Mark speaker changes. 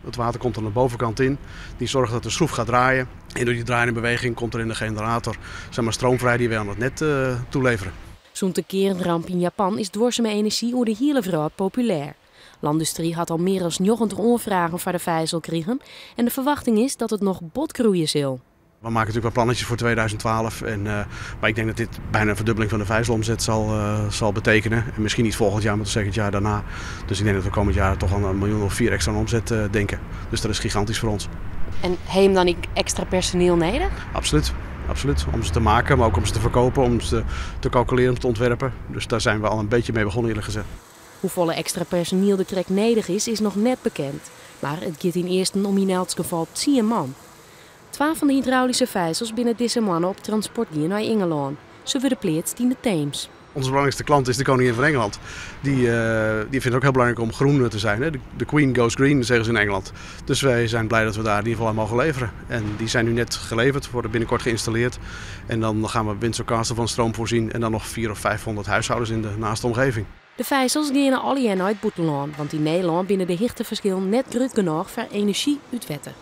Speaker 1: Het water komt aan de bovenkant in. Die zorgt dat de schroef gaat draaien. En door die draaiende beweging komt er in de generator, zeg maar, stroom vrij die wij aan het net toeleveren.
Speaker 2: Sûnt de kearnramp yn Japan is duorsume enerzjy oer de hiele wrâld populêr. Landustrie hat al mear as 90 oanfragen foar de fizel krigen en de ferwachting is dat it noch bot groeie sil.
Speaker 1: We maken natuurlijk wel plannetjes voor 2012. Maar ik denk dat dit bijna een verdubbeling van de vijzelomzet zal betekenen. En misschien niet volgend jaar, maar zeker het jaar daarna. Dus ik denk dat we komend jaar toch aan 1 miljoen of 4 extra aan omzet denken. Dus dat is gigantisch voor ons.
Speaker 2: En ha jim dan ek ekstra personiel nedich?
Speaker 1: Absoluut. Absoluut. Om ze te maken, maar ook om ze te verkopen, om ze te calculeren, om te ontwerpen. Dus daar zijn we al een beetje mee begonnen, eerlijk gezegd.
Speaker 2: Hoefolle ekstra personiel der krekt nedich is, is noch net bekend. Mar it giet ynearsten om yn elts gefal 10 man. 12 fan de hydraulyske fizels binne dizze moanne op transport gien nei Ingelân. Se wurde pleatst yn de Theems.
Speaker 1: Onze belangrijkste klant is de koningin van Engeland. Die vindt het ook heel belangrijk om groen te zijn. Hè? De Queen goes green, zeggen ze in Engeland. Dus wij zijn blij dat we daar in ieder geval aan mogen leveren. En die zijn nu net geleverd, worden binnenkort geïnstalleerd. En dan gaan we Windsor Castle van stroom voorzien. En dan nog 400 of 500 huishoudens in de naaste omgeving.
Speaker 2: De fizels geane allegear nei it bûtenlân, want yn Nederlân binne de hichteferskillen net grut genôch foar enerzjy út wetter.